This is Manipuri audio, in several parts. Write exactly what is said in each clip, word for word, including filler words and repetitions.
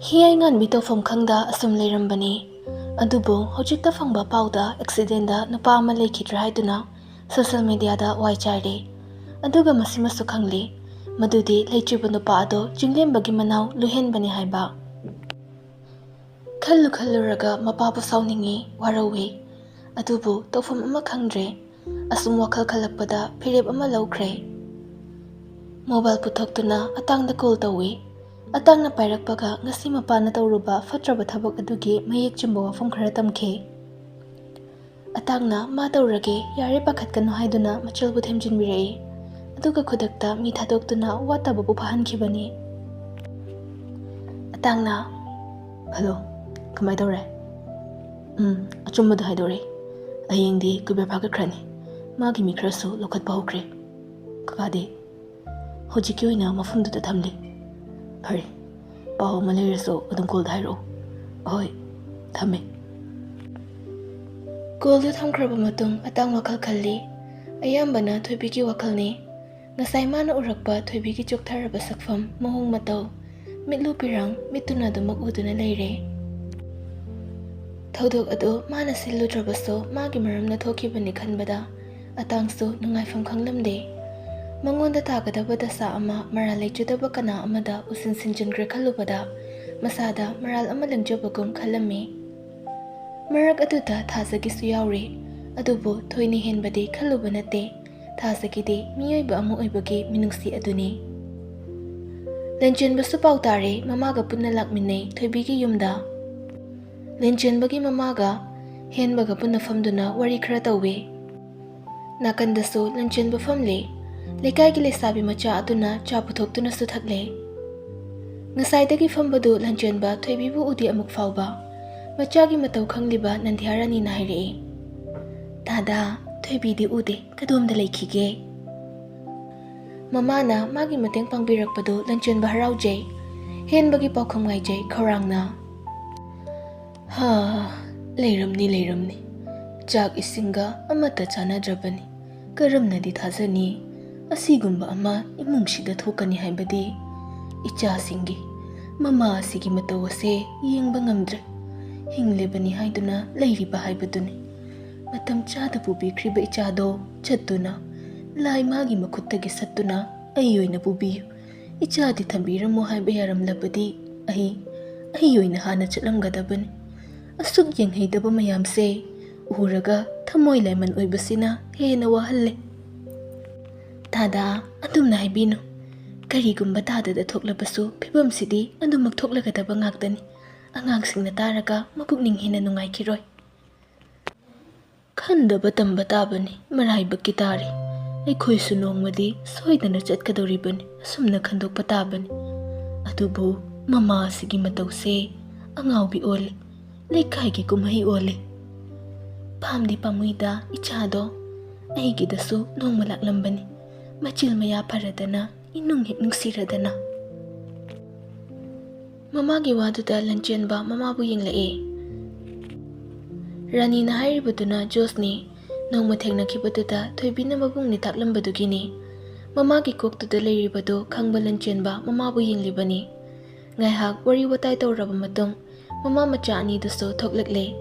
ꯍꯤꯌꯥꯏꯉꯥꯟꯕꯤ ꯇꯧꯐꯝ ꯈꯪꯗ ꯑꯁꯨꯝ ꯂꯩꯔꯝꯕꯅꯤ꯫ ꯑꯗꯨꯕꯨ ꯍꯧꯖꯤꯛꯇ ꯐꯪꯕ ꯄꯥꯎꯗ ꯑꯦꯛꯁꯤꯗꯦꯟꯗ ꯅꯨꯄꯥ ꯑꯃ ꯂꯩꯈꯤꯗ꯭ꯔꯥ ꯍꯥꯏꯗꯨꯅ ꯁꯣꯁꯦꯜ ꯃꯦꯗꯤꯌꯥꯗ ꯋꯥꯏ ꯆꯥꯏꯔꯦ꯫ ꯑꯗꯨꯒ ꯃꯁꯤꯃꯁꯨ ꯈꯪꯂꯤ, ꯃꯗꯨꯗꯤ ꯂꯩꯇ꯭ꯔꯤꯕ ꯅꯨꯄꯥ ꯑꯗꯣ ꯆꯤꯡꯂꯦꯝꯕꯒꯤ ꯃꯅꯥꯎ ꯂꯨꯍꯦꯟꯕꯅꯤ ꯍꯥꯏꯕ꯫ ꯈꯜꯂꯨ ꯈꯜꯂꯨꯔꯒ ꯃꯄꯥꯕꯨ ꯁꯥꯎꯅꯤꯡꯉꯤ, ꯋꯥꯔꯧꯏ꯫ ꯑꯗꯨꯕꯨ ꯇꯧꯐꯝ ꯑꯃ ꯈꯪꯗ꯭ꯔꯦ꯫ ꯑꯁꯨꯝ ꯋꯥꯈꯜ ꯈꯜꯂꯛꯄꯗ ꯐꯤꯔꯦꯞ ꯑꯃ ꯂꯧꯈ꯭ꯔꯦ꯫ ꯃꯣꯕꯥꯏꯜ ꯄꯨꯊꯣꯛꯇꯨꯅ ꯑꯇꯥꯡꯗ ꯀꯣꯜ ꯇꯧꯏ꯫ ꯑꯇꯥꯡꯅ ꯄꯥꯏꯔꯛꯄꯒ ꯉꯁꯤ ꯃꯄꯥꯅ ꯇꯧꯔꯨꯕ ꯐꯠꯇ꯭ꯔꯕ ꯊꯕꯛ ꯑꯗꯨꯒꯤ ꯃꯌꯦꯛ ꯆꯨꯝꯕ ꯋꯥꯐꯝ ꯈꯔ ꯇꯝꯈꯤ꯫ ꯑꯇꯥꯡꯅ "ꯃꯥ ꯇꯧꯔꯒꯦ, ꯌꯥꯔꯦ, ꯄꯥꯈꯠꯀꯅꯨ" ꯍꯥꯏꯗꯨꯅ ꯃꯆꯜꯕꯨ ꯊꯦꯝꯖꯤꯟꯕꯤꯔꯛꯏ꯫ ꯑꯗꯨꯒ ꯈꯨꯗꯛꯇ ꯃꯤ ꯊꯥꯗꯣꯛꯇꯨꯅ ꯋꯥꯠꯇꯕꯕꯨ ꯐꯥꯍꯟꯈꯤꯕꯅꯤ꯫ ꯑꯇꯥꯡꯅ, "ꯍꯜꯂꯣ, ꯀꯃꯥꯏ ꯇꯧꯔꯦ?" "ꯎꯝ, ꯑꯆꯨꯝꯕꯗꯣ ꯍꯥꯏꯗꯣꯔꯦ꯫ ꯍꯌꯦꯡꯗꯤ ꯀꯨꯕꯦꯔ ꯐꯥꯒꯠꯈ꯭ꯔꯅꯤ꯫ ꯃꯥꯒꯤ ꯃꯤ ꯈꯔꯁꯨ ꯂꯧꯈꯠꯄ ꯍꯧꯈ꯭ꯔꯦ꯫ ꯀꯀꯥꯗꯤ?" "ꯍꯧꯖꯤꯛꯀꯤ ꯑꯣꯏꯅ ꯃꯐꯝꯗꯨꯗ ꯊꯝꯂꯤ꯫" "ꯐꯔꯦ, ꯄꯥꯎ ꯑꯃ ꯂꯩꯔꯁꯨ ꯑꯗꯨꯝ ꯀꯣꯜꯗ ꯍꯥꯏꯔꯛꯑꯣ꯫" "ꯑꯍꯣꯏ, ꯊꯝꯃꯦ꯫" ꯀꯣꯜꯗꯨ ꯊꯝꯈ꯭ꯔꯕ ꯃꯇꯨꯡ ꯑꯇꯥꯡ ꯋꯥꯈꯜ ꯈꯜꯂꯤ꯫ ꯑꯌꯥꯝꯕꯅ ꯊꯣꯏꯕꯤꯒꯤ ꯋꯥꯈꯜꯅꯤ꯫ ꯉꯁꯥꯏ ꯃꯥꯅ ꯎꯔꯛꯄ ꯊꯣꯏꯕꯤꯒꯤ ꯆꯣꯛꯊꯔꯕ ꯁꯛꯐꯝ, ꯃꯑꯣꯡ ꯃꯇꯧ, ꯃꯤꯠꯂꯨ ꯄꯤꯔꯥꯡ ꯃꯤꯠꯇꯨꯅ ꯑꯗꯨꯃꯛ ꯎꯗꯨꯅ ꯂꯩꯔꯦ꯫ ꯊꯧꯗꯣꯛ ꯑꯗꯨ ꯃꯥꯅ ꯁꯤꯜꯂꯨꯗ꯭ꯔꯕꯁꯨ ꯃꯥꯒꯤ ꯃꯔꯝꯅ ꯊꯣꯛꯈꯤꯕꯅꯤ ꯈꯟꯕꯗ ꯑꯇꯥꯡꯁꯨ ꯅꯨꯡꯉꯥꯏꯐꯝ ꯈꯪꯂꯝꯗꯦ꯫ ꯃꯉꯣꯟꯗ ꯇꯥꯒꯗꯕ ꯗꯁꯥ ꯑꯃ ꯃꯔꯥꯜ ꯂꯩꯖꯗꯕ ꯀꯅꯥ ꯑꯃꯗ ꯎꯁꯤꯟ ꯁꯤꯟꯖꯤꯟꯈ꯭ꯔꯦ ꯈꯜꯂꯨꯕꯗ ꯃꯁꯥꯗ ꯃꯔꯥꯜ ꯑꯃ ꯂꯦꯡꯖꯕꯒꯨꯝ ꯈꯜꯂꯝꯃꯤ꯫ ꯃꯔꯛ ꯑꯗꯨꯗ ꯊꯥꯖꯒꯤꯁꯨ ꯌꯥꯎꯔꯤ, ꯑꯗꯨꯕꯨ ꯊꯣꯏꯅ ꯍꯦꯟꯕꯗꯤ ꯈꯜꯂꯨꯕ ꯅꯠꯇꯦ꯫ ꯊꯥꯖꯒꯤꯗꯤ ꯃꯤꯑꯣꯏꯕ ꯑꯃ ꯑꯣꯏꯕꯒꯤ ꯃꯤꯅꯨꯡꯁꯤ ꯑꯗꯨꯅꯤ꯫ ꯂꯟꯆꯦꯟꯕꯁꯨ ꯄꯥꯎ ꯇꯥꯔꯦ, ꯃꯃꯥꯒ ꯄꯨꯟꯅ ꯂꯥꯛꯃꯤꯟꯅꯩ ꯊꯣꯏꯕꯤꯒꯤ ꯌꯨꯝꯗ꯫ ꯂꯟꯆꯦꯟꯕꯒꯤ ꯃꯃꯥꯒ ꯍꯦꯟꯕꯒ ꯄꯨꯟꯅ ꯐꯝꯗꯨꯅ ꯋꯥꯔꯤ ꯈꯔ ꯇꯧꯏ꯫ ꯅꯥꯀꯟꯗꯁꯨ ꯂꯟꯆꯦꯟꯕ ꯐꯝꯂꯤ꯫ ꯂꯩꯀꯥꯏꯒꯤ ꯂꯩꯁꯥꯕꯤ ꯃꯆꯥ ꯑꯗꯨꯅ ꯆꯥ ꯄꯨꯊꯣꯛꯇꯨꯅꯁꯨ ꯊꯛꯂꯦ꯫ ꯉꯁꯥꯏꯗꯒꯤ ꯐꯝꯕꯗꯨ ꯂꯟꯆꯦꯟꯕ ꯊꯣꯏꯕꯤꯕꯨ ꯎꯗꯦ ꯑꯃꯨꯛ ꯐꯥꯎꯕ꯫ ꯃꯆꯥꯒꯤ ꯃꯇꯧ ꯈꯪꯂꯤꯕ ꯅꯟꯗꯤꯌꯥ ꯔꯥꯅꯤꯅ ꯍꯥꯏꯔꯛꯏ, "ꯗꯥꯗꯥ, ꯊꯣꯏꯕꯤꯗꯤ ꯎꯗꯦ, ꯀꯗꯣꯝꯗ ꯂꯩꯈꯤꯒꯦ?" ꯃꯃꯥꯅ ꯃꯥꯒꯤ ꯃꯇꯦꯡ ꯄꯥꯡꯕꯤꯔꯛꯄꯗꯨ ꯂꯟꯆꯦꯟꯕ ꯍꯔꯥꯎꯖꯩ꯫ ꯍꯦꯟꯕꯒꯤ ꯄꯥꯎꯈꯨꯝ ꯉꯥꯏꯖꯩ ꯈꯧꯔꯥꯡꯅ꯫ "ꯍꯥ, ꯂꯩꯔꯝꯅꯤ, ꯂꯩꯔꯝꯅꯤ꯫ ꯆꯥꯛ ꯏꯁꯤꯡꯒ ꯑꯃꯠꯇ ꯆꯥꯅꯗ꯭ꯔꯕꯅꯤ꯫ ꯀꯔꯝꯅꯗꯤ ꯊꯥꯖꯅꯤ ꯑꯁꯤꯒꯨꯝꯕ ꯑꯃ ꯏꯃꯨꯡꯁꯤꯗ ꯊꯣꯛꯀꯅꯤ ꯍꯥꯏꯕꯗꯤ? ꯏꯆꯥꯁꯤꯡꯒꯤ ꯃꯃꯥ ꯑꯁꯤꯒꯤ ꯃꯇꯧ ꯑꯁꯦ ꯌꯦꯡꯕ ꯉꯝꯗ꯭ꯔꯦ꯫ ꯍꯤꯡꯂꯤꯕꯅꯤ ꯍꯥꯏꯗꯨꯅ ꯂꯩꯔꯤꯕ ꯍꯥꯏꯕꯗꯨꯅꯤ꯫ ꯃꯇꯝ ꯆꯥꯗ ꯄꯨꯕꯤꯈ꯭ꯔꯤꯕ ꯏꯆꯥꯗꯣ ꯆꯠꯇꯨꯅ ꯂꯥꯏ ꯃꯥꯒꯤ ꯃꯈꯨꯠꯇꯒꯤ ꯁꯠꯇꯨꯅ ꯑꯩ ꯑꯣꯏꯅ ꯄꯨꯕꯤꯌꯨ, ꯏꯆꯥꯗꯤ ꯊꯝꯕꯤꯔꯝꯃꯣ ꯍꯥꯏꯕ ꯌꯥꯔꯝꯂꯕꯗꯤ ꯑꯩ, ꯑꯩ ꯑꯣꯏꯅ ꯍꯥꯟꯅ ꯆꯠꯂꯝꯒꯗꯕꯅꯤ꯫ ꯑꯁꯨꯛ ꯌꯦꯡꯍꯩꯗꯕ ꯃꯌꯥꯝꯁꯦ ꯎꯔꯒ ꯊꯃꯣꯏ ꯂꯥꯏꯃꯟ ꯑꯣꯏꯕꯁꯤꯅ ꯍꯦꯟꯅ ꯋꯥꯍꯜꯂꯦ꯫ ꯇꯥꯗ, ꯑꯗꯨꯝꯅ ꯍꯥꯏꯕꯤꯅꯨ꯫ ꯀꯔꯤꯒꯨꯝꯕ ꯇꯥꯗꯗ ꯊꯣꯛꯂꯕꯁꯨ ꯐꯤꯕꯝꯁꯤꯗꯤ ꯑꯗꯨꯃꯛ ꯊꯣꯛꯂꯒꯗꯕ ꯉꯥꯛꯇꯅꯤ꯫ ꯑꯉꯥꯡꯁꯤꯡꯅ ꯇꯥꯔꯒ ꯃꯄꯨꯛꯅꯤꯡ ꯍꯦꯟꯅ ꯅꯨꯡꯉꯥꯏꯈꯤꯔꯣꯏ꯫ ꯈꯟꯗꯕ ꯇꯝꯕ ꯇꯥꯕꯅꯤ, ꯃꯔꯥꯏꯕꯛꯀꯤ ꯇꯥꯔꯦ꯫ ꯑꯩꯈꯣꯏꯁꯨ ꯅꯣꯡꯃꯗꯤ ꯁꯣꯏꯗꯅ ꯆꯠꯀꯗꯧꯔꯤꯕꯅꯤ, ꯑꯁꯨꯝꯅ ꯈꯟꯗꯣꯛꯄ ꯇꯥꯕꯅꯤ꯫ ꯑꯗꯨꯕꯨ ꯃꯃꯥ ꯑꯁꯤꯒꯤ ꯃꯇꯧꯁꯦ ꯑꯉꯥꯎꯕꯤ ꯑꯣꯜꯂꯤ, ꯂꯩꯀꯥꯏꯒꯤ ꯀꯨꯝꯍꯩ ꯑꯣꯜꯂꯤ꯫ ꯄꯥꯝꯗꯤ ꯄꯥꯝꯃꯨꯏꯗ ꯏꯆꯥꯗꯣ꯫ ꯑꯩꯒꯤꯗꯁꯨ ꯅꯣꯡꯃ ꯂꯥꯛꯂꯝꯕꯅꯤ, ꯃꯆꯤꯜ ꯃꯌꯥ ꯐꯔꯗꯅ, ꯏꯅꯨꯡ ꯍꯦꯛ ꯅꯨꯡꯁꯤꯔꯗꯅ꯫ ꯃꯃꯥꯒꯤ ꯋꯥꯗꯨꯗ ꯂꯟꯆꯦꯟꯕ ꯃꯃꯥꯕꯨ ꯌꯦꯡꯂꯛꯏ꯫ ꯔꯥꯅꯤꯅ ꯍꯥꯏꯔꯤꯕꯗꯨꯅ ꯖꯣꯁꯅꯤ꯫ ꯅꯣꯡꯃ ꯊꯦꯡꯅꯈꯤꯕꯗꯨꯗ ꯊꯣꯏꯕꯤꯅ ꯃꯕꯨꯡꯅꯤ ꯇꯥꯛꯂꯝꯕꯗꯨꯒꯤꯅꯤ꯫ ꯃꯃꯥꯒꯤ ꯀꯣꯛꯇꯨꯗ ꯂꯩꯔꯤꯕꯗꯨ ꯈꯪꯕ ꯂꯟꯆꯦꯟꯕ ꯃꯃꯥꯕꯨ ꯌꯦꯡꯂꯤꯕꯅꯤ꯫ ꯉꯥꯏꯍꯥꯛ ꯋꯥꯔꯤ ꯋꯥꯇꯥꯏ ꯇꯧꯔꯕ ꯃꯇꯨꯡ ꯃꯃꯥ ꯃꯆꯥ ꯑꯅꯤꯗꯨꯁꯨ ꯊꯣꯛꯂꯛꯂꯦ꯫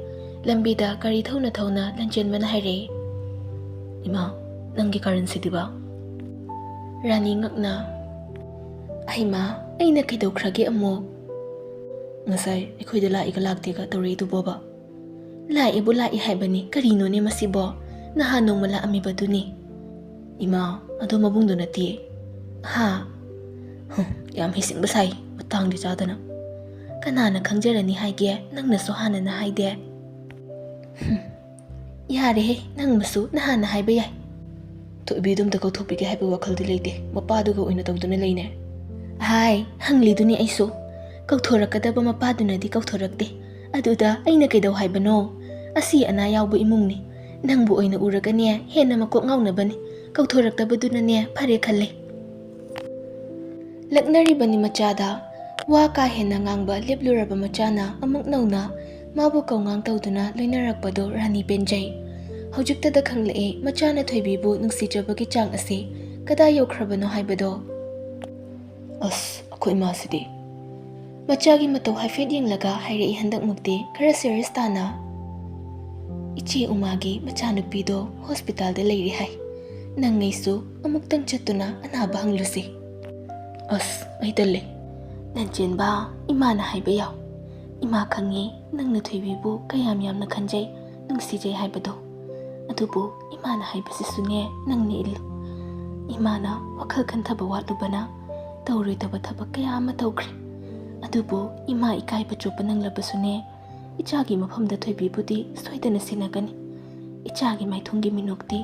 ꯂꯝꯕꯤꯗ ꯒꯥꯔꯤ ꯊꯧꯅ ꯊꯧꯅ ꯂꯟꯆꯦꯟꯕꯅ ꯍꯥꯏꯔꯛꯏ, "ꯏꯃꯥ, ꯅꯪꯒꯤ ꯀꯥꯔꯟꯁꯤꯗꯤꯕ?" ꯔꯥꯅꯤ ꯉꯛꯅ, "ꯑꯩꯃꯥ, ꯑꯩꯅ ꯀꯩꯗꯧꯈ꯭ꯔꯒꯦ ꯑꯃꯨꯛ?" "ꯉꯁꯥꯏ ꯑꯩꯈꯣꯏꯗ ꯂꯥꯛꯏꯒ ꯂꯥꯛꯇꯦꯒ ꯇꯧꯔꯛꯏꯗꯨꯕꯣꯕ?" "ꯂꯥꯛꯑꯦꯕꯨ ꯂꯥꯛꯑꯦ ꯍꯥꯏꯕꯅꯤ, ꯀꯔꯤꯅꯣꯅꯦ ꯃꯁꯤꯕꯣ? ꯅꯍꯥꯟ ꯅꯣꯡꯃ ꯂꯥꯛꯑꯝꯃꯤꯕꯗꯨꯅꯤ꯫" "ꯏꯃꯥ, ꯑꯗꯨ ꯃꯕꯨꯡꯗꯨ ꯅꯠꯇꯦ꯫" "ꯍꯥ?" "ꯍꯨꯝ, ꯌꯥꯝ ꯍꯩꯁꯤꯡꯕ ꯁꯥꯏ, ꯃꯇꯥꯡꯗꯤ ꯆꯥꯗꯅ꯫" "ꯀꯅꯥꯅ ꯈꯪꯖꯔꯅꯤ ꯍꯥꯏꯒꯦ? ꯅꯪꯅꯁꯨ ꯍꯥꯟꯅꯅ ꯍꯥꯏꯗꯦ꯫" "ꯍꯨꯝ, ꯌꯥꯔꯦꯍꯦ, ꯅꯪ ꯃꯁꯨ ꯅꯍꯥꯟꯅ ꯍꯥꯏꯕ ꯌꯥꯏ꯫" "ꯊꯣꯏꯕꯤꯗꯨ ꯑꯝꯇ ꯀꯧꯊꯣꯛꯄꯤꯒꯦ ꯍꯥꯏꯕ ꯋꯥꯈꯜꯗꯤ ꯂꯩꯇꯦ, ꯃꯄꯥꯗꯨꯒ ꯑꯣꯏꯅ ꯇꯧꯗꯨꯅ ꯂꯩꯅꯦ꯫" "ꯍꯥꯏ, ꯍꯪꯂꯤꯗꯨꯅꯤ ꯑꯩꯁꯨ꯫ ꯀꯧꯊꯣꯔꯛꯀꯗꯕ ꯃꯄꯥꯗꯨꯅꯗꯤ ꯀꯧꯊꯣꯔꯛꯇꯦ꯫ ꯑꯗꯨꯗ ꯑꯩꯅ ꯀꯩꯗꯧ ꯍꯥꯏꯕꯅꯣ? ꯑꯁꯤ ꯑꯅꯥ ꯌꯥꯎꯕ ꯏꯃꯨꯡꯅꯤ꯫ ꯅꯪꯕꯨ ꯑꯣꯏꯅ ꯎꯔꯒꯅꯦ ꯍꯦꯟꯅ ꯃꯀꯣꯛ ꯉꯥꯎꯅꯕꯅꯤ꯫ ꯀꯧꯊꯣꯔꯛꯇꯕꯗꯨꯅꯅꯦ ꯐꯔꯦ ꯈꯜꯂꯦ꯫" ꯂꯛꯅꯔꯤꯕꯅꯤ ꯃꯆꯥꯗ꯫ ꯋꯥ ꯀꯥ ꯍꯦꯟꯅ ꯉꯥꯡꯕ ꯂꯦꯞꯂꯨꯔꯕ ꯃꯆꯥꯅ ꯑꯃꯨꯛ ꯅꯧꯅ ꯃꯥꯕꯨ ꯀꯧꯉꯥꯡ ꯇꯧꯗꯨꯅ ꯂꯣꯏꯅꯔꯛꯄꯗꯨ ꯔꯥꯅꯤ ꯄꯦꯟꯖꯩ꯫ ꯍꯧꯖꯤꯛꯇꯗ ꯈꯪꯂꯛꯏ ꯃꯆꯥꯅ ꯊꯣꯏꯕꯤꯕꯨ ꯅꯨꯡꯁꯤꯖꯕꯒꯤ ꯆꯥꯡ ꯑꯁꯤ ꯀꯗꯥꯏ ꯌꯧꯈ꯭ꯔꯕꯅꯣ ꯍꯥꯏꯕꯗꯣ꯫ "ꯑꯁ, ꯑꯩꯈꯣꯏ ꯏꯃꯥꯁꯤꯗꯤ!" ꯃꯆꯥꯒꯤ ꯃꯇꯧ ꯍꯥꯏꯐꯦꯠ ꯌꯦꯡꯂꯒ ꯍꯥꯏꯔꯛꯏ ꯍꯟꯗꯛꯃꯨꯛꯇꯤ ꯈꯔ serious ꯇꯥꯅ, "ꯏꯆꯦ ꯎꯃꯥꯒꯤ ꯃꯆꯥꯅꯨꯄꯤꯗꯣ hospital ꯗ ꯂꯩꯔꯤ ꯍꯥꯏ꯫ ꯅꯪꯉꯩꯁꯨ ꯑꯃꯨꯛꯇꯪ ꯆꯠꯇꯨꯅ ꯑꯅꯥꯕ ꯍꯪꯂꯨꯁꯤ"꯫ ꯑꯁ, ꯑꯩ ꯇꯜꯂꯦ꯫ "ꯂꯟꯆꯦꯟꯕ, ꯏꯃꯥꯅ ꯍꯥꯏꯕ ꯌꯥꯎ꯫ ꯏꯃꯥ ꯈꯪꯉꯤ ꯅꯪꯅ ꯊꯣꯏꯕꯤꯕꯨ ꯀꯌꯥꯝ ꯌꯥꯝꯅ ꯈꯟꯖꯩ, ꯅꯨꯡꯁꯤꯖꯩ ꯍꯥꯏꯕꯗꯣ꯫ ꯑꯗꯨꯕꯨ ꯏꯃꯥꯅ ꯍꯥꯏꯕꯁꯤꯁꯨꯅꯦ, ꯅꯪꯅ ꯏꯜꯂꯨ꯫ ꯏꯃꯥꯅ ꯋꯥꯈꯜ ꯈꯟꯊꯕ ꯋꯥꯠꯂꯨꯕꯅ ꯇꯧꯔꯣꯏꯗꯕ ꯊꯕꯛ ꯀꯌꯥ ꯑꯃ ꯇꯧꯈ꯭ꯔꯦ꯫ ꯑꯗꯨꯕꯨ ꯏꯃꯥ ꯏꯀꯥꯏꯕ ꯆꯣꯞꯄ ꯅꯪꯂꯕꯁꯨꯅꯦ, ꯏꯆꯥꯒꯤ ꯃꯐꯝꯗ ꯊꯣꯏꯕꯤꯕꯨꯗꯤ ꯁꯣꯏꯗꯅ ꯁꯤꯟꯅꯒꯅꯤ꯫ ꯏꯆꯥꯒꯤ ꯃꯥꯏꯊꯣꯡꯒꯤ ꯃꯤꯅꯣꯛꯇꯤ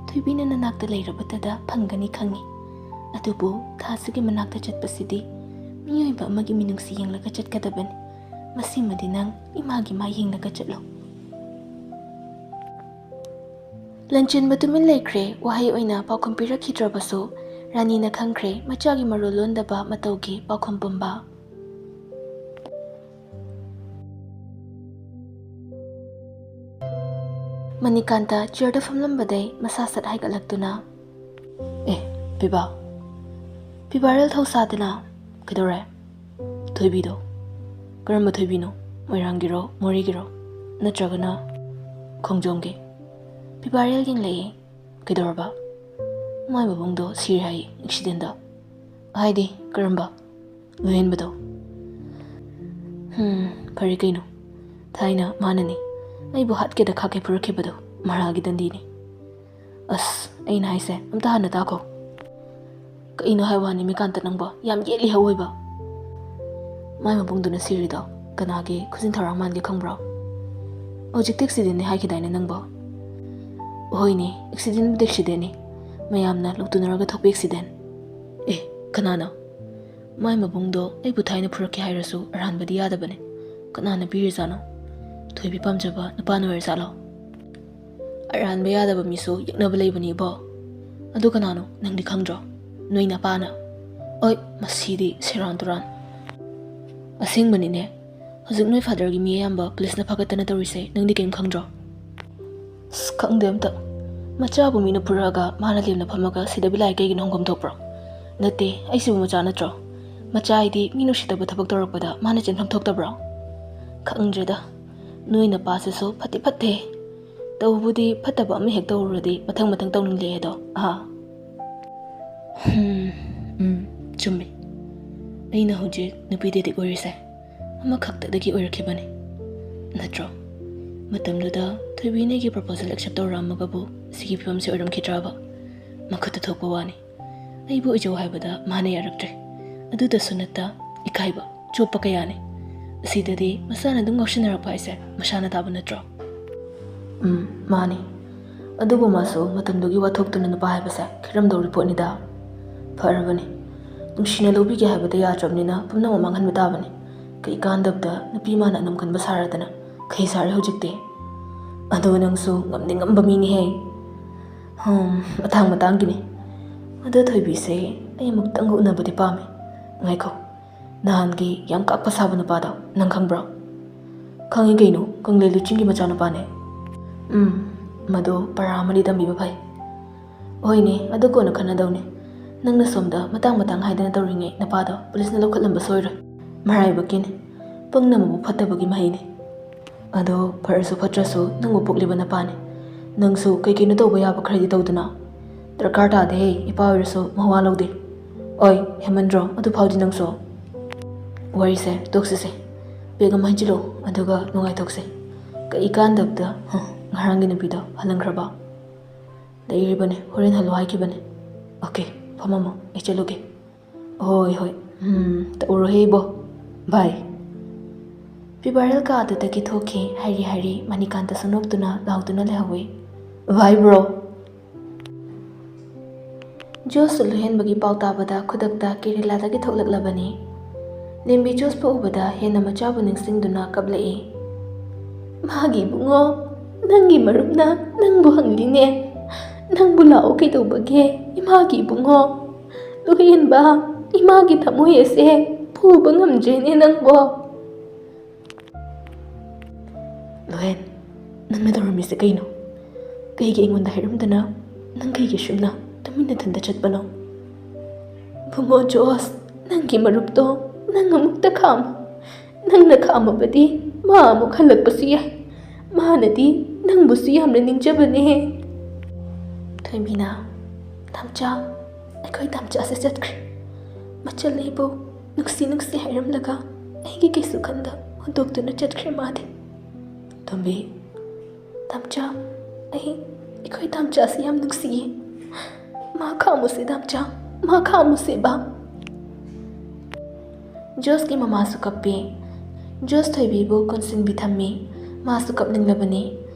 ꯊꯣꯏꯕꯤꯅ ꯅꯅꯥꯛꯇ ꯂꯩꯔꯕꯇꯗ ꯐꯪꯒꯅꯤ ꯈꯪꯉꯤ꯫ ꯑꯗꯨꯕꯨ ꯊꯥꯁꯤꯒꯤ ꯃꯅꯥꯛꯇ ꯆꯠꯄꯁꯤꯗꯤ ꯃꯤꯑꯣꯏꯕ ꯑꯃꯒꯤ ꯃꯤꯅꯨꯡꯁꯤ ꯌꯦꯡꯂꯒ ꯆꯠꯀꯗꯕꯅꯤ꯫ ꯃꯁꯤꯃꯗꯤ ꯅꯪ ꯏꯃꯥꯒꯤ ꯃꯥꯏ ꯌꯦꯡꯂꯒ ꯆꯠꯂꯣ"꯫ ꯂꯟꯆꯦꯟꯕ ꯇꯨꯃꯤꯟ ꯂꯩꯈ꯭ꯔꯦ꯫ ꯋꯥꯍꯩ ꯑꯣꯏꯅ ꯄꯥꯎꯈꯨꯝ ꯄꯤꯔꯛꯈꯤꯗ꯭ꯔꯕꯁꯨ, ꯔꯥꯅꯤꯅ ꯈꯪꯈ꯭ꯔꯦ ꯃꯆꯥꯒꯤ ꯃꯔꯣꯜ ꯂꯣꯟꯗꯕ ꯃꯇꯧꯒꯤ ꯄꯥꯎꯈꯨꯝ ꯄꯨꯝꯕ꯫ ꯃꯅꯤꯀꯥꯟꯇ chair ꯗ ꯐꯝꯂꯝꯕꯗꯩ ꯃꯁꯥ ꯁꯠ ꯍꯥꯏꯒꯠꯂꯛꯇꯨꯅ, "ꯑꯦ, ꯄꯤꯕꯥ, ꯄꯤꯕꯥꯔꯦꯜ ꯊꯧꯁꯥꯗꯅ ꯀꯩꯗꯧꯔꯦ? ꯊꯣꯏꯕꯤꯗꯣ? ꯀꯔꯝꯕ ꯊꯣꯏꯕꯤꯅꯣ? ꯃꯣꯏꯔꯥꯡꯒꯤꯔꯣ, ꯃꯣꯔꯦꯒꯤꯔꯣ, ꯅꯠꯇ꯭ꯔꯒꯅ ꯈꯣꯡꯖꯣꯝꯒꯤ?" ꯄꯤꯕꯥꯔꯦꯜ ꯌꯦꯡꯂꯛꯏ꯫ "ꯀꯩꯗꯧꯔꯕ?" "ꯃꯥꯏ ꯃꯕꯨꯡꯗꯣ ꯁꯤꯔꯦ ꯍꯥꯏꯌꯦ, accident ꯇ"꯫ "ꯍꯥꯏꯗꯤ ꯀꯔꯝꯕ?" "ꯂꯣꯏꯍꯟꯕꯗꯣ"꯫ "ꯍꯝ, ꯐꯔꯦ ꯀꯩꯅꯣ꯫ ꯊꯥꯏꯅ ꯃꯥꯅꯅꯤ ꯑꯩꯕꯨ ꯍꯥꯠꯀꯦꯗ ꯈꯥꯛꯀꯦ ꯐꯨꯔꯛꯈꯤꯕꯗꯣ, ꯃꯔꯥꯜꯒꯤ ꯗꯟꯗꯤꯅꯤ"꯫ "ꯑꯁ, ꯑꯩꯅ ꯍꯥꯏꯁꯦ ꯑꯝꯇ ꯍꯥꯟꯅ ꯇꯥꯈꯣ"꯫ "ꯀꯩꯅꯣ ꯍꯥꯏ ꯋꯥꯅꯤ ꯃꯤꯀꯥꯟꯇ ꯅꯪꯕꯣ, ꯌꯥꯝ ꯌꯦꯠꯂꯤ ꯍꯧꯑꯣꯏꯕ"꯫ "ꯃꯥꯏ ꯃꯕꯨꯡꯗꯨꯅ ꯁꯤꯔꯤꯗꯣ ꯀꯅꯥꯒꯤ ꯈꯨꯖꯤꯟ ꯊꯧꯔꯥꯡ ꯃꯥꯟꯒꯦ ꯈꯪꯕ꯭ꯔꯣ?" "ꯍꯧꯖꯤꯛꯇꯤ accident ꯅꯤ ꯍꯥꯏꯈꯤꯗꯥꯏꯅꯦ ꯅꯪꯕꯣ?" "ꯍꯣꯏꯅꯦ, accident ꯕꯨꯗꯤ accident ꯅꯤ, ꯃꯌꯥꯝꯅ ꯂꯧꯇꯨꯅꯔꯒ ꯊꯣꯛꯄ accident"꯫ "ꯑꯦ, ꯀꯅꯥꯅꯣ?" "ꯃꯥꯏ ꯃꯕꯨꯡꯗꯣ ꯑꯩꯕꯨ ꯊꯥꯏꯅ ꯐꯨꯔꯛꯀꯦ ꯍꯥꯏꯔꯁꯨ ꯑꯔꯥꯟꯕꯗꯤ ꯌꯥꯗꯕꯅꯦ꯫ ꯀꯅꯥꯅ ꯄꯤꯔꯤꯖꯥꯠꯅꯣ? ꯊꯣꯏꯕꯤ ꯄꯥꯝꯖꯕ ꯅꯨꯄꯥꯅ ꯑꯣꯏꯔꯖꯥꯠꯂꯣ?" "ꯑꯔꯥꯟꯕ ꯌꯥꯗꯕ ꯃꯤꯁꯨ ꯌꯦꯛꯅꯕ ꯂꯩꯕꯅꯤ ꯏꯕꯣ"꯫ "ꯑꯗꯨ ꯀꯅꯥꯅꯣ? ꯅꯪꯗꯤ ꯈꯪꯗ꯭ꯔꯣ? ꯅꯣꯏ ꯅꯄꯥꯅ"꯫ "ꯑꯣꯏ, ꯃꯁꯤꯗꯤ ꯁꯦꯔꯥꯟ ꯇꯨꯔꯥꯟ"꯫ "ꯑꯁꯦꯡꯕꯅꯤꯅꯦ, ꯍꯧꯖꯤꯛ ꯅꯣꯏ father ꯒꯤ ꯃꯤ ꯑꯌꯥꯝꯕ police ꯅ ꯐꯥꯒꯠꯇꯅ ꯇꯧꯔꯤꯁꯦ ꯅꯪꯗꯤ ꯀꯩꯝ ꯈꯪꯗ꯭ꯔꯣ?" "ꯑꯁ, ꯈꯪꯗꯦ ꯑꯝꯇ꯫ ꯃꯆꯥꯕꯨ ꯃꯤꯅ ꯐꯨꯔꯛꯑꯒ ꯃꯥꯅ ꯂꯦꯝꯅ ꯐꯝꯃꯒ ꯁꯤꯗ ꯕꯤꯂꯥꯏ ꯀꯩꯒꯤꯅꯣ ꯍꯪꯐꯝ ꯊꯣꯛꯄ꯭ꯔꯣ? ꯅꯠꯇꯦ, ꯑꯩꯁꯤꯕꯨ ꯃꯆꯥ ꯅꯠꯇ꯭ꯔꯣ? ꯃꯆꯥ ꯍꯥꯏꯗꯤ ꯃꯤ ꯅꯨꯡꯁꯤꯗꯕ ꯊꯕꯛ ꯇꯧꯔꯛꯄꯗ ꯃꯥꯅ ꯆꯦꯟꯐꯝ ꯊꯣꯛꯇꯕ꯭ꯔꯣ? ꯈꯪꯗ꯭ꯔꯦꯗ, ꯅꯣꯏ ꯅꯄꯥꯁꯤꯁꯨ ꯐꯠꯇꯤ ꯐꯠꯇꯦ꯫ ꯇꯧꯕꯨꯗꯤ ꯐꯠꯇꯕ ꯑꯃ ꯍꯦꯛ ꯇꯧꯔꯨꯔꯗꯤ ꯃꯊꯪ ꯃꯊꯪ ꯇꯧꯅꯤꯡꯂꯦ ꯑꯗꯣ꯫ ꯑꯍꯥ꯫ ꯍꯝ, ꯎꯝ, ꯆꯨꯝꯃꯤ꯫ ꯑꯩꯅ ꯍꯧꯖꯤꯛ ꯅꯨꯄꯤꯗ ꯑꯦꯗꯤꯛ ꯑꯣꯏꯔꯤꯁꯦ ꯑꯃꯈꯛꯇꯗꯒꯤ ꯑꯣꯏꯔꯛꯈꯤꯕꯅꯤ, ꯅꯠꯇ꯭ꯔꯣ? ꯃꯇꯝꯗꯨꯗ ꯊꯣꯏꯕꯤꯅ ꯑꯩꯒꯤ ꯄ꯭ꯔꯄꯣꯖꯦꯜ ꯑꯦꯛꯁꯦꯞ ꯇꯧꯔꯛꯑꯝꯃꯒꯕꯨ ꯁꯤꯒꯤ ꯐꯤꯕꯝꯁꯦ ꯑꯣꯏꯔꯝꯈꯤꯗ꯭ꯔꯕ? ꯃꯈꯨꯠꯇ ꯊꯣꯛꯄ ꯋꯥꯅꯤ꯫ ꯑꯩꯕꯨ ꯑꯣꯏꯖꯧ ꯍꯥꯏꯕꯗ ꯃꯥꯅ ꯌꯥꯔꯛꯇ꯭ꯔꯦ꯫ ꯑꯗꯨꯗꯁꯨ ꯅꯠꯇ, ꯏꯀꯥꯏꯕ, ꯆꯣꯞꯄ ꯀꯌꯥꯅꯤ꯫ ꯑꯁꯤꯗꯗꯤ ꯃꯁꯥꯅ ꯑꯗꯨꯝ ꯉꯥꯎꯁꯤꯟꯅꯔꯛꯄ ꯍꯥꯏꯁꯦ ꯃꯁꯥꯅ ꯇꯥꯕ ꯅꯠꯇ꯭ꯔꯣ? ꯎꯝ, ꯃꯥꯅꯤ꯫ ꯑꯗꯨꯕꯨ ꯃꯥꯁꯨ ꯃꯇꯝꯗꯨꯒꯤ ꯋꯥꯊꯣꯛꯇꯨꯅ ꯅꯨꯄꯥ ꯍꯥꯏꯕꯁꯦ ꯈꯤꯔꯝꯗꯧꯔꯤ ꯄꯣꯠꯅꯤꯗ꯫ ꯐꯔꯕꯅꯤ꯫ ꯅꯨꯡꯁꯤꯅ ꯂꯧꯕꯤꯒꯦ ꯍꯥꯏꯕꯗ ꯌꯥꯗ꯭ꯔꯕꯅꯤꯅ ꯄꯨꯝꯅꯃꯛ ꯃꯥꯡꯍꯟꯕ ꯇꯥꯕꯅꯤ꯫ ꯀꯩ ꯀꯥꯟꯗꯕꯗ ꯅꯨꯄꯤ ꯃꯥꯅ ꯑꯅꯝ ꯀꯟꯕ ꯁꯥꯔꯗꯅ ꯈꯩ ꯁꯥꯔꯦ ꯍꯧꯖꯤꯛꯇꯤ꯫ ꯑꯗꯣ ꯅꯪꯁꯨ ꯉꯝꯗꯤ ꯉꯝꯕ ꯃꯤꯅꯤꯍꯦ꯫ ꯍꯝ, ꯃꯇꯥꯡ ꯃꯇꯥꯡꯒꯤꯅꯤ꯫ ꯑꯗꯣ ꯊꯣꯏꯕꯤꯁꯦ ꯑꯩ ꯑꯃꯨꯛꯇꯪꯒ ꯎꯅꯕꯗꯤ ꯄꯥꯝꯃꯤ꯫ ꯉꯥꯏꯈꯣ, ꯅꯍꯥꯟꯒꯤ ꯌꯥꯝ ꯀꯥꯛꯄ ꯁꯥꯕ ꯅꯨꯄꯥꯗꯣ ꯅꯪ ꯈꯪꯕ꯭ꯔꯣ? ꯈꯪꯉꯤ ꯀꯩꯅꯣ, ꯀꯪꯂꯩ ꯂꯨꯆꯤꯡꯒꯤ ꯃꯆꯥꯅꯨꯄꯥꯅꯦ꯫ ꯎꯝ, ꯃꯗꯣ ꯄꯔꯥ ꯑꯃꯗꯤ ꯇꯝꯕꯤꯕ ꯐꯩ꯫ ꯍꯣꯏꯅꯦ, ꯑꯗꯨ ꯀꯣꯟꯅ ꯈꯟꯅꯗꯧꯅꯦ꯫ ꯅꯪꯅ ꯁꯣꯝꯗ ꯃꯇꯥꯡ ꯃꯇꯥꯡ ꯍꯥꯏꯗꯅ ꯇꯧꯔꯤꯉꯩ ꯅꯨꯄꯥꯗꯣ ꯄꯨꯂꯤꯁꯅ ꯂꯧꯈꯠꯂꯝꯕ ꯁꯣꯏꯔꯣꯏ꯫ ꯃꯔꯥꯏꯕꯛꯀꯤꯅꯦ꯫ ꯄꯪꯅ ꯃꯕꯨꯛ ꯐꯠꯇꯕꯒꯤ ꯃꯍꯩꯅꯦ꯫ ꯑꯗꯣ ꯐꯔꯁꯨ ꯐꯠꯇ꯭ꯔꯁꯨ ꯅꯪꯕꯨ ꯄꯣꯛꯂꯤꯕ ꯅꯄꯥꯅꯤ꯫ ꯅꯪꯁꯨ ꯀꯩ ꯀꯩꯅꯣ ꯇꯧꯕ ꯌꯥꯕ ꯈꯔꯗꯤ ꯇꯧꯗꯅ꯫ ꯗꯔꯀꯥꯔ ꯇꯥꯗꯦꯍꯦ, ꯏꯄꯥ ꯑꯣꯏꯔꯁꯨ ꯃꯋꯥ ꯂꯧꯗꯦ꯫ ꯑꯣꯏ, ꯍꯦꯃꯟꯗ꯭ꯔꯣ ꯑꯗꯨ ꯐꯥꯎꯗꯤ ꯅꯪꯁꯨ? ꯋꯥꯔꯤꯁꯦ ꯇꯣꯛꯁꯤꯁꯦ꯫ ꯕꯦꯒ ꯑꯃ ꯍꯩꯖꯤꯜꯂꯣ, ꯑꯗꯨꯒ ꯅꯨꯡꯉꯥꯏꯊꯣꯛꯁꯦ꯫ ꯀꯩ ꯀꯥꯟꯗꯕꯗ, ꯍ, ꯉꯔꯥꯡꯒꯤ ꯅꯨꯄꯤꯗꯣ ꯍꯜꯂꯝꯈ꯭ꯔꯕ? ꯂꯩꯔꯤꯕꯅꯦ, ꯍꯣꯔꯦꯟ ꯍꯜꯂꯣ ꯍꯥꯏꯈꯤꯕꯅꯦ꯫ ꯑꯣꯀꯦ, ꯐꯝꯃꯝꯃꯣ, ꯑꯩ ꯆꯠꯂꯨꯒꯦ꯫ ꯍꯣꯏ, ꯍꯣꯏ, ꯎꯝ, ꯇꯧꯔꯣꯍꯦ ꯏꯕꯣ꯫ ꯕꯥꯏ꯫ ꯄꯤꯕꯥꯔꯦꯜ ꯀꯥ ꯑꯗꯨꯗꯒꯤ ꯊꯣꯛꯈꯤ꯫ ꯍꯥꯏꯔꯤ ꯍꯥꯏꯔꯤ ꯃꯅꯤꯀꯥꯟꯇꯁꯨ ꯅꯣꯛꯇꯨꯅ ꯂꯥꯎꯗꯨꯅ ꯂꯩꯍꯧꯋꯤ꯫ ꯕꯥꯏ ꯕ꯭ꯔꯣ꯫ ꯖꯣꯁꯁꯨ ꯂꯨꯍꯦꯟꯕꯒꯤ ꯄꯥꯎ ꯇꯥꯕꯗ ꯈꯨꯗꯛꯇ ꯀꯦꯔꯦꯂꯥꯗꯒꯤ ꯊꯣꯛꯂꯛꯂꯕꯅꯤ꯫ ꯂꯦꯝꯕꯤ ꯖꯣꯁꯄꯨ ꯎꯕꯗ ꯍꯦꯟꯅ ꯃꯆꯥꯕꯨ ꯅꯤꯡꯁꯤꯡꯗꯨꯅ ꯀꯞꯂꯛꯏ꯫ ꯃꯥꯒꯤ ꯏꯕꯨꯡꯉꯣ, ꯅꯪꯒꯤ ꯃꯔꯨꯞꯅ ꯅꯪꯕꯨ ꯍꯪꯂꯤꯅꯦ꯫ ꯅꯪꯕꯨ ꯂꯥꯛꯑꯣ ꯀꯩꯗꯧꯕꯒꯦ, ꯏꯃꯥꯒꯤ ꯏꯕꯨꯡꯉꯣ? ꯂꯨꯍꯦꯟꯕ, ꯏꯃꯥꯒꯤ ꯊꯃꯣꯏ ꯑꯁꯦ ꯐꯨꯕ ꯉꯝꯗ꯭ꯔꯦꯅꯦ ꯅꯪꯕꯣ꯫ ꯂꯨꯍꯦꯟ, ꯅꯪꯅ ꯇꯧꯔꯝꯃꯤꯁꯦ ꯀꯩꯅꯣ? ꯀꯩꯒꯤ ꯑꯩꯉꯣꯟꯗ ꯍꯥꯏꯔꯝꯗꯅ ꯅꯪ ꯀꯩꯒꯤ ꯁꯨꯝꯅ ꯇꯨꯃꯤꯟꯅ ꯊꯟꯗ ꯆꯠꯄꯅꯣ? ꯕꯨꯡꯉꯣ ꯖꯣꯁ, ꯅꯪꯒꯤ ꯃꯔꯨꯞꯇꯣ ꯅꯪ ꯑꯃꯨꯛꯇ ꯈꯥꯝꯃꯨ꯫ ꯅꯪꯅ ꯈꯥꯝꯃꯕꯗꯤ ꯃꯥ ꯑꯃꯨꯛ ꯍꯜꯂꯛꯄꯁꯨ ꯌꯥꯏ꯫ ꯃꯥꯅꯗꯤ ꯅꯪꯕꯨꯁꯨ ꯌꯥꯝꯅ ꯅꯤꯡꯖꯕꯅꯦ꯫ ꯊꯣꯏꯕꯤꯅ, "ꯇꯥꯝꯆꯥ, ꯑꯩꯈꯣꯏ ꯇꯥꯝꯆꯥꯁꯦ ꯆꯠꯈ꯭ꯔꯦ꯫ ꯃꯆꯜ ꯑꯩꯕꯨ ꯅꯨꯡꯁꯤ ꯅꯨꯡꯁꯤ ꯍꯥꯏꯔꯝꯂꯒ ꯑꯩꯒꯤ ꯀꯩꯁꯨ ꯈꯟꯗ ꯍꯨꯟꯗꯣꯛꯇꯨꯅ ꯆꯠꯈ꯭ꯔꯦ ꯃꯥꯗꯤ꯫" ꯇꯣꯝꯕꯤ, "ꯇꯥꯝꯆꯥ, ꯑꯩ, ꯑꯩꯈꯣꯏ ꯇꯥꯝꯆꯥꯁꯤ ꯌꯥꯝ ꯅꯨꯡꯁꯤꯌꯦ꯫ ꯃꯥ ꯈꯥꯝꯃꯨꯁꯦ ꯇꯥꯝꯆꯥ, ꯃꯥ ꯈꯥꯝꯃꯨꯁꯦꯕ꯫" ꯖꯣꯁꯀꯤ ꯃꯃꯥꯁꯨ ꯀꯞꯄꯤ꯫ ꯖꯣꯁ ꯊꯣꯏꯕꯤꯕꯨ ꯀꯣꯟꯁꯤꯟꯕꯤ ꯊꯝꯃꯤ꯫ ꯃꯥꯁꯨ ꯀꯞꯅꯤꯡꯂꯕꯅꯤ꯫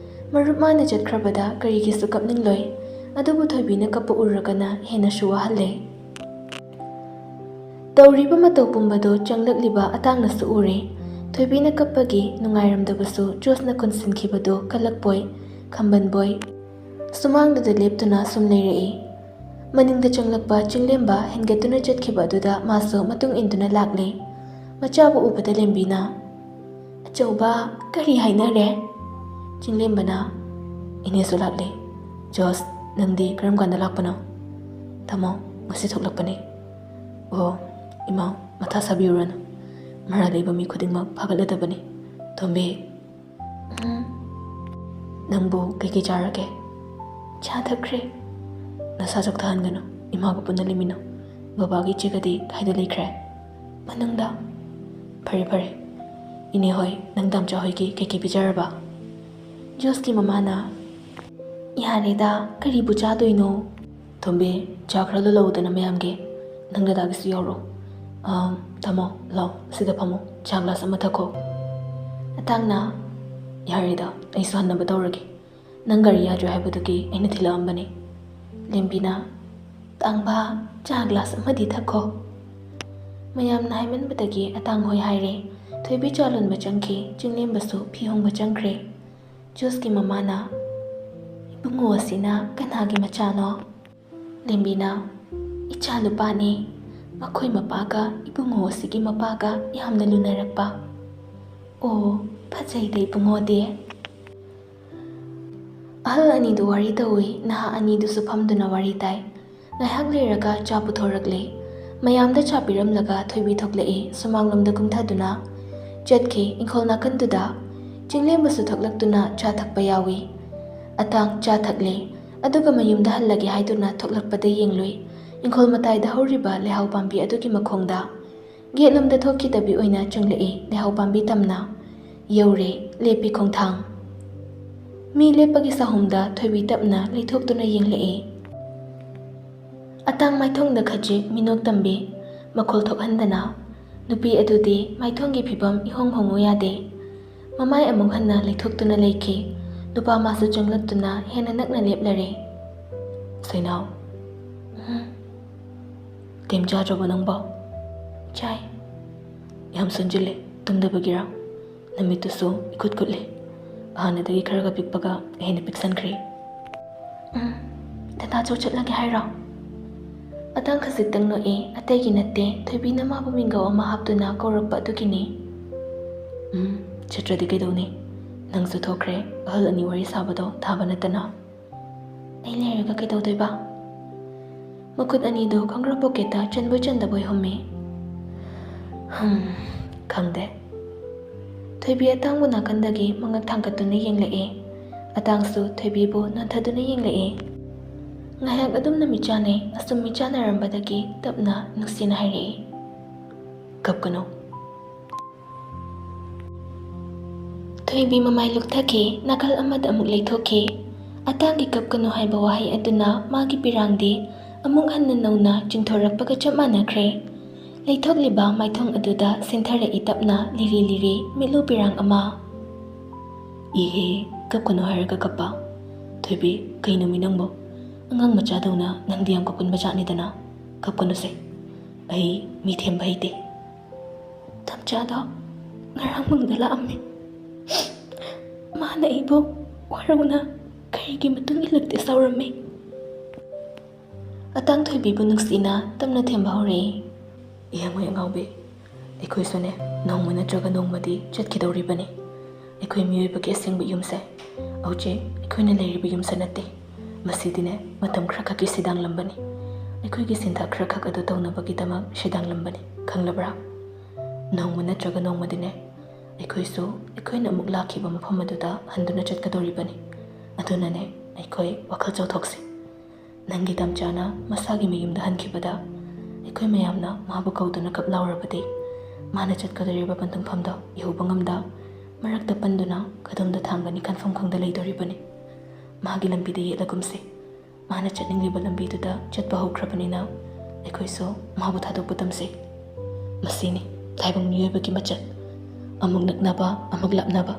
ꯃꯔꯨꯞ ꯃꯥꯅ ꯆꯠꯈ꯭ꯔꯕꯗ ꯀꯔꯤꯒꯤꯁꯨ ꯀꯞꯅꯤꯡꯂꯣꯏ꯫ ꯑꯗꯨꯕꯨ ꯊꯣꯏꯕꯤꯅ ꯀꯞꯄ ꯎꯔꯒꯅ ꯍꯦꯟꯅꯁꯨ ꯋꯥꯍꯜꯂꯦ꯫ ꯇꯧꯔꯤꯕ ꯃꯇꯧ ꯄꯨꯝꯕꯗꯨ ꯆꯪꯂꯛꯂꯤꯕ ꯑꯇꯥꯡꯅꯁꯨ ꯎꯔꯦ꯫ ꯊꯣꯏꯕꯤꯅ ꯀꯞꯄꯒꯤ ꯅꯨꯡꯉꯥꯏꯔꯝꯗꯕꯁꯨ ꯖꯣꯁꯅ ꯀꯣꯟꯁꯤꯟꯈꯤꯕꯗꯨ ꯀꯜꯂꯛꯄꯣꯏ, ꯈꯝꯕꯟꯕꯣꯏ, ꯁꯨꯃꯥꯡꯗꯨꯗ ꯂꯦꯞꯇꯨꯅ ꯁꯨꯝ ꯂꯩꯔꯛꯏ꯫ ꯃꯅꯤꯡꯗ ꯆꯪꯂꯛꯄ ꯆꯤꯡꯂꯦꯝꯕ ꯍꯦꯟꯒꯠꯇꯨꯅ ꯆꯠꯈꯤꯕ ꯑꯗꯨꯗ ꯃꯥꯁꯨ ꯃꯇꯨꯡ ꯏꯟꯗꯨꯅ ꯂꯥꯛꯂꯦ꯫ ꯃꯆꯥꯕꯨ ꯎꯕꯗ ꯂꯦꯝꯕꯤꯅ, "ꯑꯆꯧꯕ, ꯀꯔꯤ ꯍꯥꯏꯅꯔꯦ?" ꯆꯤꯡꯂꯦꯝꯕꯅ, "ꯏꯅꯦꯁꯨ ꯂꯥꯛꯂꯦ꯫ ꯖꯣꯁ, ꯅꯪꯗꯤ ꯀꯔꯝ ꯀꯥꯟꯗ ꯂꯥꯛꯄꯅꯣ?" "ꯇꯥꯃꯣ, ꯉꯁꯤ ꯊꯣꯛꯂꯛꯄꯅꯦ꯫" "ꯑꯣ, ꯏꯃꯥ, ꯃꯊꯥ ꯁꯥꯕꯤꯔꯨꯔꯅꯨ꯫ ꯃꯔꯥꯜ ꯂꯩꯕ ꯃꯤ ꯈꯨꯗꯤꯡꯃꯛ ꯐꯥꯒꯠꯂꯗꯕꯅꯤ꯫ ꯇꯣꯝꯕꯤ, ꯎꯝ꯫ ꯅꯪꯕꯨ ꯀꯩꯀꯩ ꯆꯥꯔꯒꯦ?" "ꯆꯥ ꯊꯛꯈ꯭ꯔꯦ꯫" "ꯅꯁꯥ ꯆꯣꯛꯊꯍꯟꯒꯅꯨ꯫ ꯏꯃꯥꯒ ꯄꯨꯟꯅ ꯂꯩꯃꯤꯟꯅꯧ꯫ ꯕꯕꯥꯒ ꯏꯆꯦꯒꯗꯤ ꯀꯥꯏꯗ ꯂꯩꯈ꯭ꯔꯦ?" "ꯃꯅꯨꯡꯗ꯫" "ꯐꯔꯦ, ꯐꯔꯦ꯫ ꯏꯅꯦ ꯍꯣꯏ, ꯅꯪ ꯇꯥꯝꯆꯥ ꯍꯣꯏꯒꯤ ꯀꯩꯀꯩ ꯄꯤꯖꯔꯕ?" ꯖꯣꯁꯀꯤ ꯃꯃꯥꯅ, "ꯌꯥꯔꯦꯗ, ꯀꯔꯤꯕꯨ ꯆꯥꯗꯣꯏꯅꯣ?" "ꯇꯣꯝꯕꯤ, ꯆꯥ ꯈꯔ ꯂꯣꯜꯂꯛꯎꯗꯅ ꯃꯌꯥꯝꯒꯤ꯫ ꯅꯪ ꯗꯗꯥꯒꯤꯁꯨ ꯌꯥꯎꯔꯣ꯫ ꯑꯥ, ꯇꯥꯃꯣ, ꯂꯥꯎ, ꯁꯤꯗ ꯐꯝꯃꯣ, ꯆꯥ ꯒ꯭ꯂꯥꯁ ꯑꯃ ꯊꯛꯈꯣ꯫" ꯑꯇꯥꯡꯅ, "ꯌꯥꯔꯦꯗ, ꯑꯩꯁꯨ ꯍꯟꯅꯕ ꯇꯧꯔꯒꯦ꯫ ꯅꯪ ꯒꯥꯔꯤ ꯌꯥꯗ꯭ꯔꯦ ꯍꯥꯏꯕꯗꯨꯒꯤ ꯑꯩꯅ ꯊꯤꯜꯂꯛꯑꯝꯕꯅꯤ꯫" ꯂꯦꯝꯕꯤꯅ, "ꯇꯥꯡꯕ, ꯆꯥ ꯒ꯭ꯂꯥꯁ ꯑꯃꯗꯤ ꯊꯛꯈꯣ꯫" ꯃꯌꯥꯝꯅ ꯍꯥꯏꯃꯟꯕꯗꯒꯤ ꯑꯇꯥꯡ ꯍꯣꯏ ꯍꯥꯏꯔꯦ꯫ ꯊꯣꯏꯕꯤ ꯆꯥ ꯂꯣꯟꯕ ꯆꯪꯈꯤ, ꯆꯤꯡꯂꯦꯝꯕꯁꯨ ꯐꯤ ꯍꯣꯡꯕ ꯆꯪꯈ꯭ꯔꯦ꯫ ꯖꯣꯁꯀꯤ ꯃꯃꯥꯅ, "ꯏꯕꯨꯡꯉꯣ ꯑꯁꯤꯅ ꯀꯅꯥꯒꯤ ꯃꯆꯥꯅꯣ?" ꯂꯦꯝꯕꯤꯅ, "ꯏꯆꯥ ꯅꯨꯄꯥꯅꯦ꯫ ꯃꯈꯣꯏ ꯃꯄꯥꯒ ꯏꯕꯨꯡꯉꯣ ꯑꯁꯤꯒꯤ ꯃꯄꯥꯒ ꯌꯥꯝꯅ ꯂꯨꯅꯔꯛꯄ꯫" "ꯑꯣ, ꯐꯖꯩꯗ ꯏꯕꯨꯡꯉꯣꯗꯤ꯫" ꯑꯍꯜ ꯑꯅꯤꯗꯨ ꯋꯥꯔꯤ ꯇꯧꯏ꯫ ꯅꯍꯥ ꯑꯅꯤꯗꯨꯁꯨ ꯐꯝꯗꯨꯅ ꯋꯥꯔꯤ ꯇꯥꯏ꯫ ꯉꯥꯏꯍꯥꯛ ꯂꯩꯔꯒ ꯆꯥ ꯄꯨꯊꯣꯔꯛꯂꯦ꯫ ꯃꯌꯥꯝꯗ ꯆꯥ ꯄꯤꯔꯝꯂꯒ ꯊꯣꯏꯕꯤ ꯊꯣꯛꯂꯛꯏ ꯁꯨꯃꯥꯡꯂꯣꯝꯗ ꯀꯨꯝꯊꯗꯨꯅ꯫ ꯆꯠꯈꯤ ꯏꯪꯈꯣꯜ ꯅꯥꯀꯟꯗꯨꯗ꯫ ꯆꯤꯡꯂꯦꯝꯕꯁꯨ ꯊꯣꯛꯂꯛꯇꯨꯅ ꯆꯥ ꯊꯛꯄ ꯌꯥꯎꯏ꯫ ꯑꯇꯥꯡ ꯆꯥ ꯊꯛꯂꯦ꯫ ꯑꯗꯨꯒ ꯃꯌꯨꯝꯗ ꯍꯜꯂꯒꯦ ꯍꯥꯏꯗꯨꯅ ꯊꯣꯛꯂꯛꯄꯗ ꯌꯦꯡꯂꯨꯏ꯫ ꯏꯪꯈꯣꯜ ꯃꯇꯥꯏꯗ ꯍꯧꯔꯤꯕ ꯂꯩꯍꯥꯎ ꯄꯥꯝꯕꯤ ꯑꯗꯨꯒꯤ ꯃꯈꯣꯡꯗ꯫ ꯒꯦꯠꯂꯣꯝꯗ ꯊꯣꯛꯈꯤꯗꯕꯤ ꯑꯣꯏꯅ ꯆꯪꯂꯛꯏ ꯂꯩꯍꯥꯎ ꯄꯥꯝꯕꯤ ꯇꯝꯅ꯫ ꯌꯧꯔꯦ꯫ ꯂꯦꯞꯄꯤ ꯈꯣꯡꯊꯥꯡ꯫ ꯃꯤ ꯂꯦꯞꯄꯒꯤ ꯁꯥꯍꯨꯝꯗ ꯊꯣꯏꯕꯤ ꯇꯞꯅ ꯂꯩꯊꯣꯛꯇꯨꯅ ꯌꯦꯡꯂꯛꯏ꯫ ꯑꯇꯥꯡ ꯃꯥꯏꯊꯣꯡꯗ ꯈꯖꯤꯛ ꯃꯤꯅꯣꯛ ꯇꯝꯕꯤ꯫ ꯃꯈꯣꯜ ꯊꯣꯛꯍꯟꯗꯅ꯫ ꯅꯨꯄꯤ ꯑꯗꯨꯗꯤ ꯃꯥꯏꯊꯣꯡꯒꯤ ꯐꯤꯕꯝ ꯏꯍꯣꯡ ꯍꯣꯡꯉꯨ ꯌꯥꯗꯦ꯫ ꯃꯃꯥꯏ ꯑꯃꯨꯛ ꯍꯟꯅ ꯂꯩꯊꯣꯛꯇꯨꯅ ꯂꯩꯈꯤ꯫ ꯅꯨꯄꯥ ꯃꯥꯁꯨ ꯆꯪꯂꯛꯇꯨꯅ ꯍꯦꯟꯅ ꯅꯛꯅ ꯂꯦꯞꯂꯔꯦ꯫ ꯁꯩꯅꯥꯎ꯫ ꯎꯝ꯫ ꯀꯩꯝ ꯆꯥꯗ꯭ꯔꯕꯣ ꯅꯪꯕꯣ? ꯆꯥꯏ꯫ ꯌꯥꯝ ꯁꯣꯟꯖꯤꯜꯂꯦ꯫ ꯇꯨꯝꯗꯕꯒꯤꯔꯥ? ꯅꯃꯤꯠꯇꯨꯁꯨ ꯏꯀꯨꯠ ꯀꯨꯠꯂꯦ꯫ ꯍꯥꯟꯅꯗꯒꯤ ꯈꯔꯒ ꯄꯤꯛꯄꯒ ꯍꯦꯟꯅ ꯄꯤꯛꯁꯟꯈ꯭ꯔꯦ꯫ ꯎꯝ, ꯗꯗꯥ ꯆꯧ ꯆꯠꯂꯒꯦ ꯍꯥꯏꯔꯣ? ꯑꯇꯥꯡ ꯈꯖꯤꯛꯇꯪ ꯅꯣꯛꯏ, ꯑꯇꯩꯒꯤ ꯅꯠꯇꯦ, ꯊꯣꯏꯕꯤꯅ ꯃꯥꯕꯨ ꯃꯤꯡꯒꯧ ꯑꯃ ꯍꯥꯞꯇꯨꯅ ꯀꯧꯔꯛꯄ ꯑꯗꯨꯒꯤꯅꯤ꯫ ꯎꯝ, ꯆꯠꯇ꯭ꯔꯗꯤ ꯀꯩꯗꯧꯅꯤ? ꯅꯪꯁꯨ ꯊꯣꯛꯈ꯭ꯔꯦ, ꯑꯍꯜ ꯑꯅꯤ ꯋꯥꯔꯤ ꯁꯥꯕꯗꯣ ꯊꯥꯕ ꯅꯠꯇꯅ꯫ ꯑꯩ ꯂꯩꯔꯒ ꯀꯩꯗꯧꯗꯣꯏꯕ? ꯃꯈꯨꯠ ꯑꯅꯤꯗꯨ ꯈꯣꯡꯒ꯭ꯔꯥꯎ ꯄꯣꯀꯦꯠꯇ ꯆꯟꯕꯣꯏ ꯆꯟꯗꯕꯣꯏ ꯍꯨꯝꯃꯤ꯫ ꯍꯝ, ꯈꯪꯗꯦ꯫ ꯊꯣꯏꯕꯤ ꯑꯇꯥꯡꯕ ꯅꯥꯀꯟꯗꯒꯤ ꯃꯉꯛ ꯊꯥꯡꯒꯠꯇꯨꯅ ꯌꯦꯡꯂꯛꯏ꯫ ꯑꯇꯥꯡꯁꯨ ꯊꯣꯏꯕꯤꯕꯨ ꯅꯣꯟꯊꯗꯨꯅ ꯌꯦꯡꯂꯛꯏ꯫ ꯉꯥꯏꯍꯥꯛ ꯑꯗꯨꯝꯅ ꯃꯤꯠꯆꯥꯟꯅꯩ꯫ ꯑꯁꯨꯝ ꯃꯤꯠꯆꯥꯟꯅꯔꯝꯕꯗꯒꯤ ꯇꯞꯅ ꯅꯨꯡꯁꯤꯅ ꯍꯥꯏꯔꯛꯏ, "ꯀꯞꯀꯅꯨ꯫" ꯊꯣꯏꯕꯤ ꯃꯃꯥꯏ ꯂꯨꯛꯊꯈꯤ, ꯅꯥꯀꯜ ꯑꯃꯗ ꯑꯃꯨꯛ ꯂꯩꯊꯣꯛꯈꯤ꯫ ꯑꯇꯥꯡꯒꯤ "ꯀꯞꯀꯅꯨ" ꯍꯥꯏꯕ ꯋꯥꯍꯩ ꯑꯗꯨꯅ ꯃꯥꯒꯤ ꯄꯤꯔꯥꯡꯗꯤ ꯑꯃꯨꯛ ꯍꯟꯅ ꯅꯧꯅ ꯆꯤꯡꯊꯣꯔꯛꯄꯒ ꯆꯞ ꯃꯥꯟꯅꯈ꯭ꯔꯦ꯫ ꯂꯩꯊꯣꯛꯂꯤꯕ ꯃꯥꯏꯊꯣꯡ ꯑꯗꯨꯗ ꯁꯦꯟꯊꯔꯛꯏ ꯇꯞꯅ ꯂꯤꯔꯤ ꯂꯤꯔꯤ ꯃꯤꯠꯂꯨ ꯄꯤꯔꯥꯡ ꯑꯃ꯫ "ꯏꯍꯦ, ꯀꯞꯀꯅꯨ ꯍꯥꯏꯔꯒ ꯀꯞꯄ꯫ ꯊꯣꯏꯕꯤ, ꯀꯩꯅꯣꯃꯤ ꯅꯪꯕꯣ? ꯑꯉꯥꯡ ꯃꯆꯥꯗꯧꯅ ꯅꯪꯗꯤ ꯌꯥꯝ ꯀꯞꯀꯟꯕ ꯖꯥꯠꯅꯤꯗꯅ꯫ ꯀꯞꯀꯅꯨꯁꯦ꯫ ꯑꯩ ꯃꯤ ꯊꯦꯝꯕ ꯍꯩꯇꯦ꯫" "ꯇꯝꯆꯥꯗꯣ ꯉꯔꯥꯡ ꯃꯪꯗ ꯂꯥꯛꯑꯝꯃꯦ꯫ ꯃꯥꯅ ꯑꯩꯕꯨ ꯋꯥꯔꯧꯅ ꯀꯔꯤꯒꯤ ꯃꯇꯨꯡ ꯏꯜꯂꯛꯇꯦ ꯁꯥꯎꯔꯝꯃꯦ꯫" ꯑꯇꯥꯡ ꯊꯣꯏꯕꯤꯕꯨ ꯅꯨꯡꯁꯤꯅ ꯇꯞꯅ ꯊꯦꯝꯕ ꯍꯧꯔꯛꯏ꯫ "ꯏꯌꯥꯝꯕ ꯑꯉꯥꯎꯕꯤ, ꯑꯩꯈꯣꯏꯁꯨꯅꯦ ꯅꯣꯡꯃ ꯅꯠꯇ꯭ꯔꯒ ꯅꯣꯡꯃꯗꯤ ꯆꯠꯈꯤꯗꯧꯔꯤꯕꯅꯤ꯫ ꯑꯩꯈꯣꯏ ꯃꯤꯑꯣꯏꯕꯒꯤ ꯑꯁꯦꯡꯕ ꯌꯨꯝꯁꯦ ꯍꯧꯖꯤꯛ ꯑꯩꯈꯣꯏꯅ ꯂꯩꯔꯤꯕ ꯌꯨꯝꯁꯦ ꯅꯠꯇꯦ꯫ ꯃꯁꯤꯗꯤꯅꯦ ꯃꯇꯝ ꯈꯔ ꯈꯛꯀꯤ ꯁꯤꯗꯥꯡꯂꯝꯕꯅꯤ꯫ ꯑꯩꯈꯣꯏꯒꯤ ꯁꯤꯟꯊꯥ ꯈꯔꯈꯛ ꯑꯗꯨ ꯇꯧꯅꯕꯒꯤꯗꯃꯛ ꯁꯤꯗꯥꯡꯂꯝꯕꯅꯤ, ꯈꯪꯂꯕ꯭ꯔꯥ? ꯅꯣꯡꯃ ꯅꯠꯇ꯭ꯔꯒ ꯅꯣꯡꯃꯗꯤꯅꯦ, ꯑꯩꯈꯣꯏꯁꯨ ꯑꯩꯈꯣꯏꯅ ꯑꯃꯨꯛ ꯂꯥꯛꯈꯤꯕ ꯃꯐꯝ ꯑꯗꯨꯗ ꯍꯟꯗꯨꯅ ꯆꯠꯀꯗꯧꯔꯤꯕꯅꯤ꯫ ꯑꯗꯨꯅꯅꯦ, ꯑꯩꯈꯣꯏ ꯋꯥꯈꯜ ꯆꯥꯎꯊꯣꯛꯁꯤ꯫ ꯅꯪꯒꯤ ꯇꯝꯆꯥꯅ ꯃꯁꯥꯒꯤ ꯃꯌꯨꯝꯗ ꯍꯟꯈꯤꯕꯗ, ꯑꯩꯈꯣꯏ ꯃꯌꯥꯝꯅ ꯃꯥꯕꯨ ꯀꯧꯗꯨꯅ ꯀꯞ ꯂꯥꯎꯔꯕꯗꯤ, ꯃꯥꯅ ꯆꯠꯀꯗꯧꯔꯤꯕ ꯄꯟꯊꯨꯡꯐꯝꯗꯣ ꯌꯧꯕ ꯉꯝꯗ, ꯃꯔꯛꯇ ꯄꯟꯗꯨꯅ ꯀꯗꯣꯝꯗ ꯊꯥꯡꯒꯅꯤ ꯈꯟꯐꯝ ꯈꯪꯗ ꯂꯩꯗꯧꯔꯤꯕꯅꯤ꯫ ꯃꯥꯒꯤ ꯂꯝꯕꯤꯗ ꯌꯦꯠꯂꯒꯨꯝꯁꯤ꯫ ꯃꯥꯅ ꯆꯠꯅꯤꯡꯂꯤꯕ ꯂꯝꯕꯤꯗꯨꯗ ꯆꯠꯄ ꯍꯧꯈ꯭ꯔꯕꯅꯤꯅ, ꯑꯩꯈꯣꯏꯁꯨ ꯃꯥꯕꯨ ꯊꯥꯗꯣꯛꯄ ꯇꯝꯁꯤ꯫ ꯃꯁꯤꯅꯤ ꯇꯥꯏꯕꯪ ꯃꯤꯑꯣꯏꯕꯒꯤ ꯃꯆꯠ꯫ ꯑꯃꯨꯛ ꯅꯛꯅꯕ, ꯑꯃꯨꯛ ꯂꯥꯞꯅꯕ꯫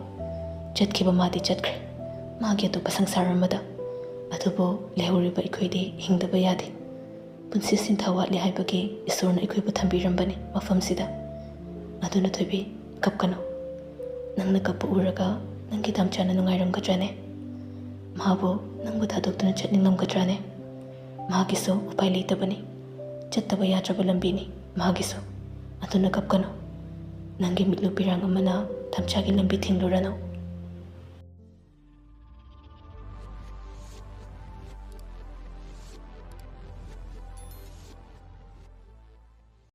ꯆꯠꯈꯤꯕ ꯃꯥꯗꯤ ꯆꯠꯈ꯭ꯔꯦ꯫ ꯃꯥꯒꯤ ꯑꯇꯣꯞꯄ ꯁꯪꯁꯥꯔ ꯑꯃꯗ꯫ ꯑꯗꯨꯕꯨ ꯂꯩꯍꯧꯔꯤꯕ ꯑꯩꯈꯣꯏꯗꯤ ꯍꯤꯡꯗꯕ ꯌꯥꯗꯦ꯫ ꯄꯨꯟꯁꯤ ꯁꯤꯟꯊꯥ ꯋꯥꯠꯂꯤ ꯍꯥꯏꯕꯒꯤ ꯏꯁꯣꯔꯅ ꯑꯩꯈꯣꯏꯕꯨ ꯊꯝꯕꯤꯔꯝꯕꯅꯤ ꯃꯐꯝꯁꯤꯗ꯫ ꯑꯗꯨꯅ ꯊꯣꯏꯕꯤ, ꯀꯞꯀꯅꯨ꯫ ꯅꯪꯅ ꯀꯞꯄ ꯎꯔꯒ ꯅꯪꯒꯤ ꯇꯝꯆꯥꯅ ꯅꯨꯡꯉꯥꯏꯔꯝꯒꯗ꯭ꯔꯥꯅꯦ? ꯃꯥꯕꯨ ꯅꯪꯕꯨ ꯊꯥꯗꯣꯛꯇꯨꯅ ꯆꯠꯅꯤꯡꯂꯝꯒꯗ꯭ꯔꯥꯅꯦ? ꯃꯥꯒꯤꯁꯨ ꯎꯄꯥꯏ ꯂꯩꯇꯕꯅꯤ꯫ ꯆꯠꯇꯕ ꯌꯥꯗ꯭ꯔꯕ ꯂꯝꯕꯤꯅꯤ ꯃꯥꯒꯤꯁꯨ꯫ ꯑꯗꯨꯅ ꯀꯞꯀꯅꯨ꯫ ꯅꯪꯒꯤ ꯃꯤꯠꯂꯨ ꯄꯤꯔꯥꯡ ꯑꯃꯅ ꯇꯝꯆꯥꯒꯤ ꯂꯝꯕꯤ ꯊꯤꯡꯂꯨꯔꯅꯨ꯫